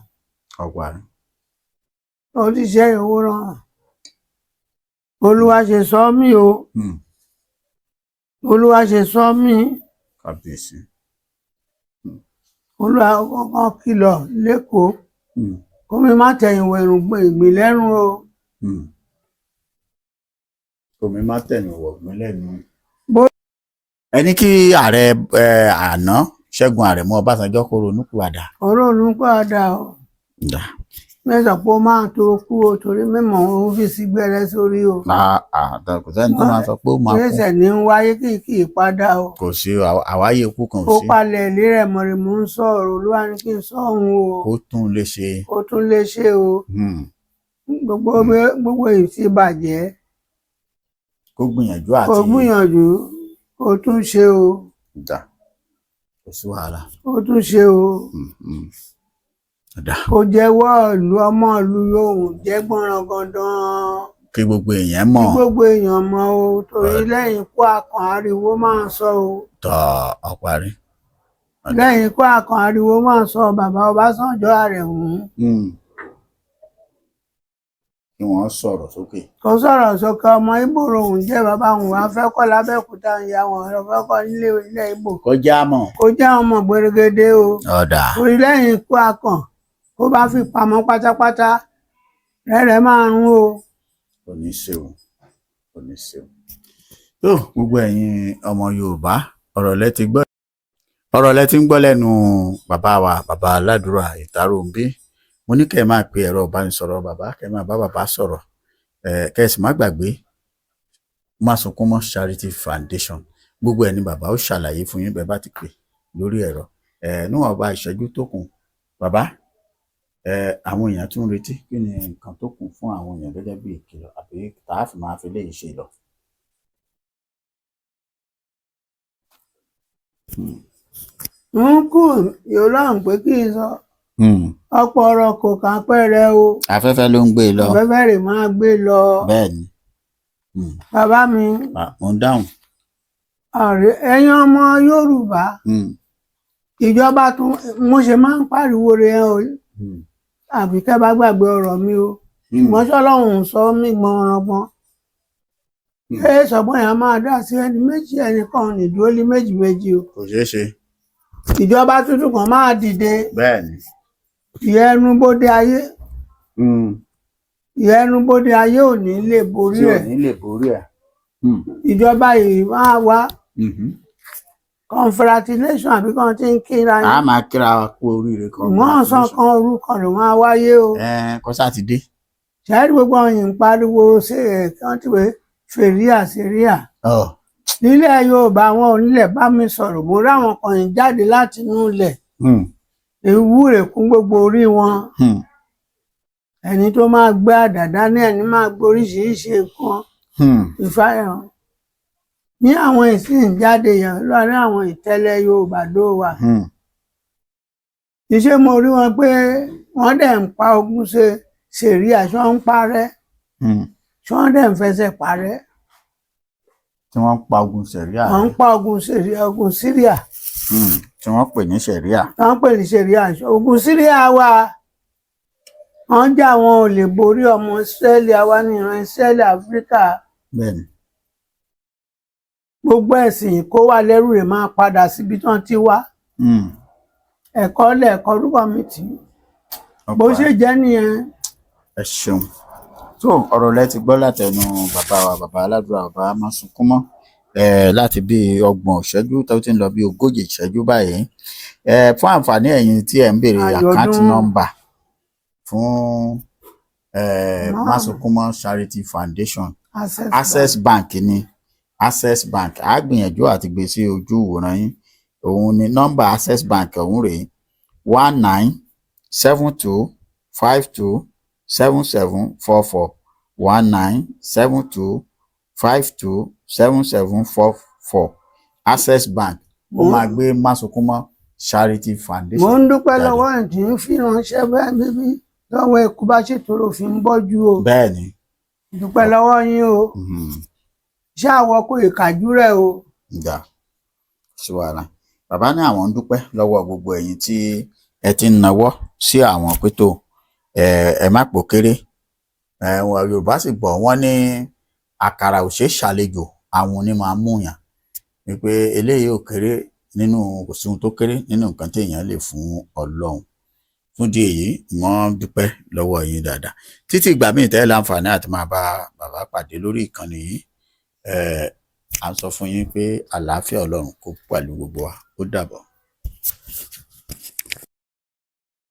Ọ̀parí. Ó ti ṣiṣẹ́ owó rán wọn. Olúwa ṣe sọ mí o. Olúwa ṣe sọ mí. Kábíyèsí. Olúwa kọ́kọ́ kìlọ̀ lẹ́kọ̀ọ́, kó mi má tẹ̀yìn wẹ̀rùn ìgbín lẹ́rùn o. Omi má tẹ̀yìn wọ̀gbìn lẹ́nu. Bó- Ẹni kí ààrẹ àná Ṣẹ́gun Àrẹ̀mú Ọbásanjọ́ kó ronúpìwàdà. Ronú padà o. Mẹ́sàn pé ó máa tó kú o, torí mímọ̀ ó fi sí gbẹ́rẹ́ sórí o. Kò sẹ́ni tó máa sọ pé ó máa kú. Ẹsẹ̀ ní ń wáyé kì í padà o. Kò sí àwáyé ikú kan ò Ó sí. palẹ̀ ilé rẹ̀ mọ̀rẹ̀, mò ń sọ̀rọ̀, Olúwa ní kí n sọ òun o. Kó tún lè ṣe. Ó tún lè ṣe o. Gbogbo èyí ti bàjẹ́. Kó gbìyànjú àti. Kó gbìyànjú kó tún ṣe o. Dà, kò sí wàhálà. Kó tún ṣe o. Dà. Kó jẹ́wọ́ ìlú, ọmọ ìlú yòówù jẹ́ gbọ́nràn gandan. Kí gbogbo èèyàn Kí mọ̀. gbogbo èèyàn mọ̀ o, torí lẹ́yìn ikú akàn ariwo máa ń sọ o. Tọ́, ọ̀parí. Lẹ́yìn ikú akàn ariwo máa ń sọ, bàbá Ọbásanjọ́ Àrẹ̀mú. Kí wọ́n sọ̀rọ̀ sókè. Kò sọ̀rọ̀ sókè, ọmọ Ìgbò rohùn jẹ́, bàbá òun wá fẹ́ kọ́ lábẹ́òkúta, ìyá wọn fẹ́ kọ́ nílé ilẹ̀ Ìgbò. Kọjá mọ̀. Kó jẹ́ ọmọ gbèrègede o. Ọ̀dà. Torí lẹ́yìn ikú akàn, kó bá fi pamọ́ pátápátá, rẹ́rẹ́ máa rún o. Kò ní í ṣe o. Kò ní ṣeun. Tó gbogbo ẹ̀yin ọmọ Yorùbá, ọ̀rọ̀ lẹ ti gbọ́, ọ̀rọ̀ lẹ ti ń gbọ́ lẹ́nu bàbá wa, bàbá Aládùúrà Ìtàròǹbí. Mo ní kẹ́ ẹ máa pe ẹ̀rọ ìbánisọ̀rọ̀ bàbá, kẹ́ ẹ máa bá bàbá sọ̀rọ̀, kẹ́ ẹ sì má gbàgbé Másunkúnmọ́ Charity Foundation. Gbogbo ẹ̀ ni bàbá ó ṣàlàyé fún yín bẹ́ẹ̀ bá ti pè lórí ẹ̀rọ ẹ̀. Níwọ̀nba ìṣẹ́jú tó kù, bàbá, àwọn èèyàn tún ń retí. Kí ni nǹkan tó kù fún àwọn èèyàn gẹ́gẹ́ bí ìkìlọ̀ àbí tá a fi máa fi léyìí ṣe lọ? Ń kù yóò lọ́hùn pé kí n sọ ọ̀pọ̀ ọ̀rọ̀ kò kàn pẹ́rẹ́ o. Afẹ́fẹ́ ló ń gbé e lọ. Afẹ́fẹ́ rè máa gbé lọ. Bẹ́ẹ̀ ni. Bàbá mi. Mo ń dáhùn. Ọ̀rẹ́ ẹ̀yin ọmọ Yorùbá, ìjọba tún mo ṣe máa ń pariwo rẹ̀ o, àbí kẹ́ bá gbàgbé ọ̀rọ̀ mi o. Ṣùgbọ́n sọlọ́run sọ mí gbọ̀nràngbọ̀n. Ẹ sọ̀gbọ́n yẹn máa dá sí ẹni méjì, ẹnìkan nìdúró lé méjì méjì o. Kò ṣeé ṣe. Ìjọba tuntun kan máa dìde. Bẹ́ẹ̀ ni. Ìyẹnubodè ayé, ìyẹnubodè ayé ò ní lè borí tí ò ẹ̀. ní lè borí ẹ̀. Ìjọba yìí máa wá congratulation àbí kan tí ń kíra A yín. máa kíra wa kú oríire kan. Wọ́n sọ kan orúkọ ló máa wáyé o. Kọ́ sátidé. Ṣáàrí gbogbo àwọn yìí ń pariwo ṣe ẹ̀ kí wọ́n ti wé fèrèà síríà nílẹ̀ Yorùbá. Àwọn onílẹ̀ bá mi sọ̀rọ̀, mo ráwọn kan yìí jáde láti inú ilẹ̀, ìwúre kún gbogbo orí wọn. Ẹni tó máa gbé àdàdá ní, ẹni máa gbé oríṣiríṣi nǹkan ìfàyàn ní àwọn ìsìn jáde yẹn lórí àwọn ìtẹ́lẹ̀ Yorùbá ló wà. Iṣẹ́ mo rí wọn pé wọ́n dẹ̀ ń pa ogun ṣe ṣèríà, ṣé wọ́n ń parẹ́, ṣé wọ́n dẹ̀ ń fẹsẹ̀ parẹ́. Tí wọ́n ń pa ogun sẹ̀ríà. Wọ́n ń pa ogun ṣèríà, ogun Síríà. Tí wọ́n pè ní sẹ̀ríà. Wọ́n pè ní ṣèríà, ogun Síríà wà. Wọ́n jà, wọn ò lè borí ọmọ Ísírẹ́lì. Àwa ní ìran Ísírẹ́lì Áfíríkà. Bẹ́ẹ̀ni. Gbogbo ẹ̀sìn kó wà lẹ́rù rẹ̀ máa padà síbi tí wọ́n ti wá. Ẹ̀kọ́ lẹ̀kọ́ rúbọ mi tì í bó ṣe jẹ́ nìyẹn. Ẹ ṣeun. Tó ọ̀rọ̀ lẹ ti gbọ́ látẹnu bàbá wa, bàbá Aládùúrà, bàbá Másunkúnmọ́, láti bí 30 ìṣẹ́jú tó ti ń lọ bí 40 ìṣẹ́jú báyìí. Fún àǹfààní ẹ̀yin tí ẹ̀ ń béèrè Àjọ̀dún. Account number fún Másunkúnmọ́ Charity Foundation, Access. Access Bank ni, Access Bank. Á gbìyànjú àti gbé sí ojú ìwòran yín. Òun ni nọ́mbà Access Bank ọ̀hún rèé: 1972527744, 1972527744, Access Bank. Ó máa gbé Másunkúnmọ́ Charity Foundation Mo ń dúpẹ́ jáde. lọ́wọ́ ẹ̀ tí ń fi ránṣẹ́ bẹ́ẹ̀ bíbí lọ́wọ́ ẹkú bá ṣètò òfin ń bọ́jú o. Bẹ́ẹ̀ ni. Dúpẹ́ lọ́wọ́ yín o. Ṣé àwọ̀ kò ìkàjú rẹ̀ o. Ǹda sí wàhálà. Bàbá ní àwọn ń dúpẹ́ lọ́wọ́ gbogbo ẹ̀yin tí ẹ ti ń nawọ́ sí àwọn pétó ẹ má pò kéré. Wọn Yorùbá sì bọ̀, wọ́n ní àkàrà ò ṣeé ṣàlejò, àwọn ni máa mú yàn wípé eléyìí ò kéré nínú, kò sí ohun tó kéré nínú nǹkan tí èèyàn lè fún Ọlọ́run. Fún di èyí, wọ́n dúpẹ́ lọ́wọ́ yín dáadáa. Títí ìgbà míì tẹ́ láǹfààní àti máa bá bàbá pàdé lórí ìkànnì yìí, à ń sọ fún yín pé àlàáfíà Ọlọ́run kó pẹ̀lú gbogbo wa. Ó dàbọ̀.